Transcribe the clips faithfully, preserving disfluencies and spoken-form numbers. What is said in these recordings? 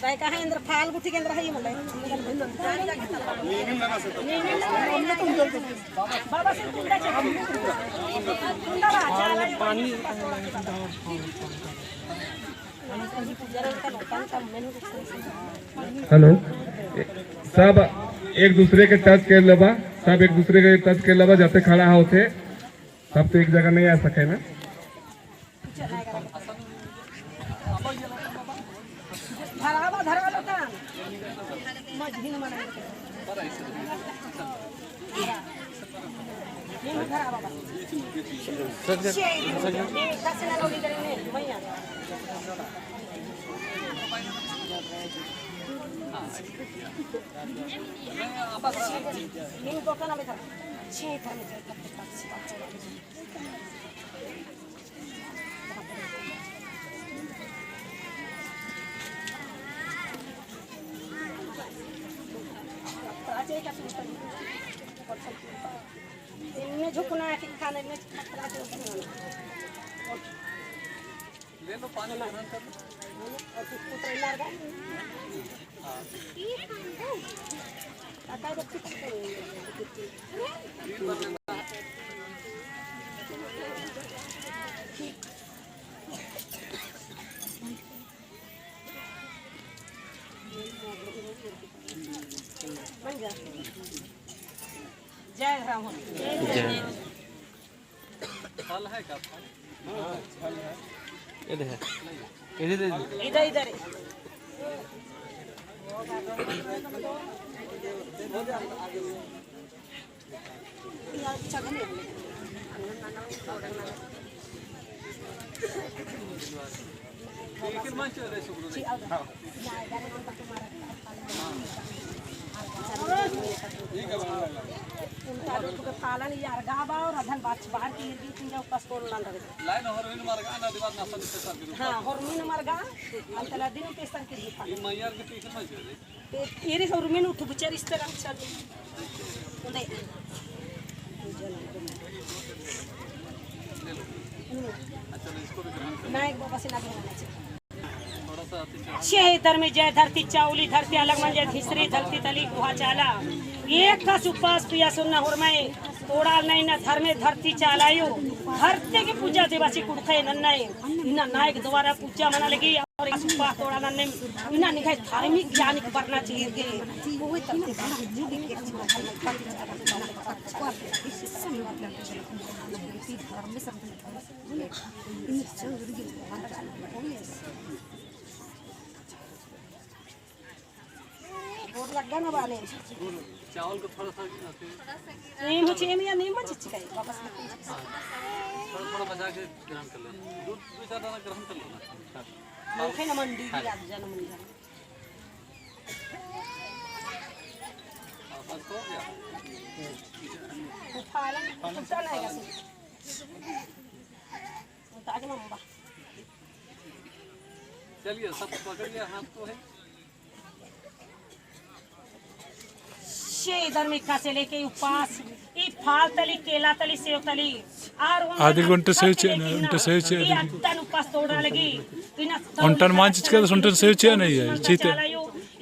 दाई कहाँ एन्दर फाल गुट्ठी के एन्दर है ये मतलब। बाबा से कुंडा चाहिए। कुंडा बा, चाला ये पानी। हेलो, सब एक दूसरे के टच कर लेबा, सब एक दूसरे के टच कर लेबा, जते खड़ा होते, सब तो एक जगह नहीं आ सके ना। इन्ने झुकना है कि खाने में खतरा के ऊपर होना। ले लो पानी ग्रहण कर लो। और कुछ कुछ इधर का। जय राम। जय। फल है का? फल? इधर है। इधर, इधर। इधर, इधर। उनका दुख के पालन यार गाबा और अधन बाच बार की इर्दी चिंजा उपास कोन नंदर। लाइन होरमीन मरगा ना दिवार ना सदी से सर के। हाँ, होरमीन मरगा, अंतला दिन के सर के दुख। ये मैयार के पीछे में चले। ते इरे होरमीन उठ बुचर इस तरह चल। उदे। ले लो। अच्छा, इसको भी करना चाहिए। ना, एक बाबा से ना करना चाहिए। छे धर्मे जय धरती चाउली धरती अलग मंजा धिसरी धरती तली गुहा चाला। एक कस उपास पियास उन्ना होरमय तोड़ाल नैना धर्मे धरती चालायो। धरती की पूजा देवासी कुड़खय नन्नय। इन्ना नायक द्वारा पूजा मना लगी और एक कस उपास तोड़ाल नन्ने। इन्ना निखाय धार्मिक ज्ञान की बरना चाहिए के। गोर लग्गा ना बाने। चावल को थोड़ा सा नीम हो, चीनी या नीम हो, चिचिकाई, वापस। थोड़ा, थोड़ा बचा के ग्रहण कर लो। दो, दो चार दाना ग्रहण कर लो ना। मुखे न मंडी की याद जाना मंडी। बस हो गया। वो फालन, कुत्ता नहीं है। ताकि मम्मा। चलिए, सब पकड़िए, हाथ को है। छे धर्मे कस लेके उपास, ई फाल तली, केला तली, सेव तली, आर आधी घंटा सेव चिआ ना, घंटा सेव चिआ ना। अत्तन उपास तोड़ा लगी, इन्ना ओन्टन मान चिचका तो ओन्टन सेव चिआ ना है, चीते।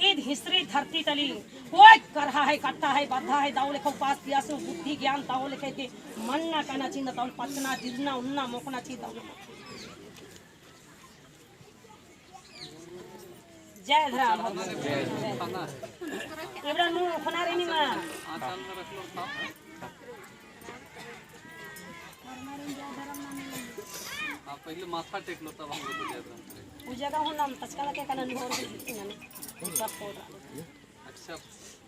ईद हिसरी धरती तली, कोई करहा है, कट्टा है, बद्धा है, दौले को उपास पियास बुद्धि ज्ञान दौले के, के मन ना कहना चिंदा दौले पचना, जिरना, उन्ना, मोकना चिंदा दौले। जय धर्म। एबड़ा नू खना रे निमा। हाँ, पहले माथा टेक लो, तब हम लोग जय धर्म। पूजा का हो नाम तचका लगे का ना नू और भी ना। सब हो रहा। अच्छा,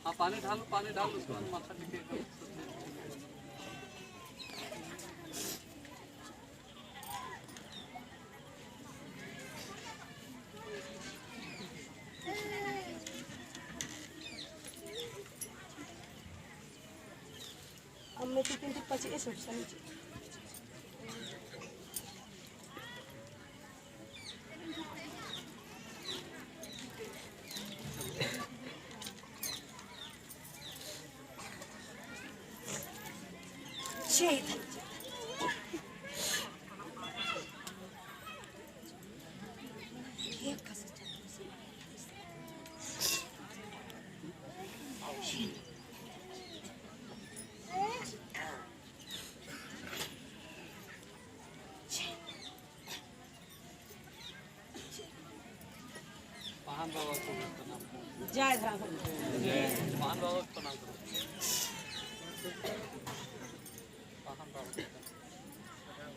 हाँ, पानी डालो, पानी डालो, उसके बाद माथा टेक के। अम्मे तो तीन पचे ऐसे उठता नीचे। पहान बाबा को प्रणाम करो। जय धर्म। जय। पहान बाबा को प्रणाम करो। पहान बाबा को प्रणाम।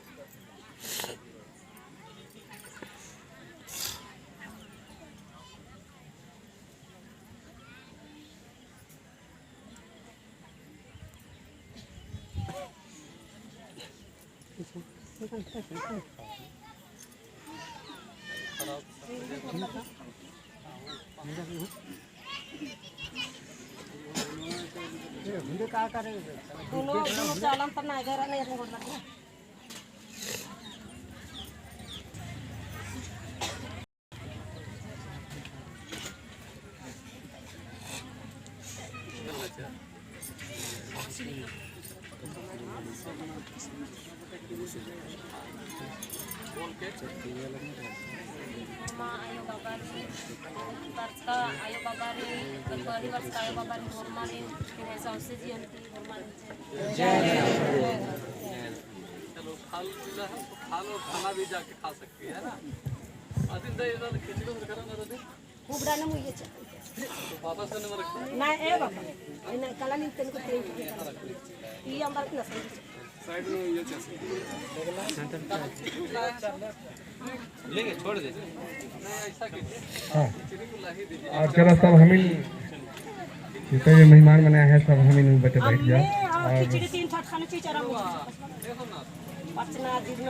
दोनों, दोनों चालन पर ना इधर नहीं, ऐसे गोड़ लग गया। मा आयो बाबा रे, बरचका आयो बाबा रे, बरचका आयो बाबा रे, होरमारिन, फिर ऐसा उससे जीवन की होरमारिन। चलो, खा लो, खा लो, खाना भी जाके खा सकते हैं, है ना? अदिन दे, इधर खिचड़ी उधर करो ना, दे। खूब डालना मुझे च-, तो वापस करने वाला ना, ए बाबा, ए ना, कला नहीं, तेरे को तेल की कला। ये हम बात ना समझ। साइड में ये चीज़। लेंगे, छोड़ दे। हाँ। और चलो, सब हमिन, जितना भी मेहमान बने हैं, सब हमिन बटे बैठ जाओ। हमने, हाँ, और खिचड़ी तीन ठाट खाना चाहिए, चलो। पचना, जितना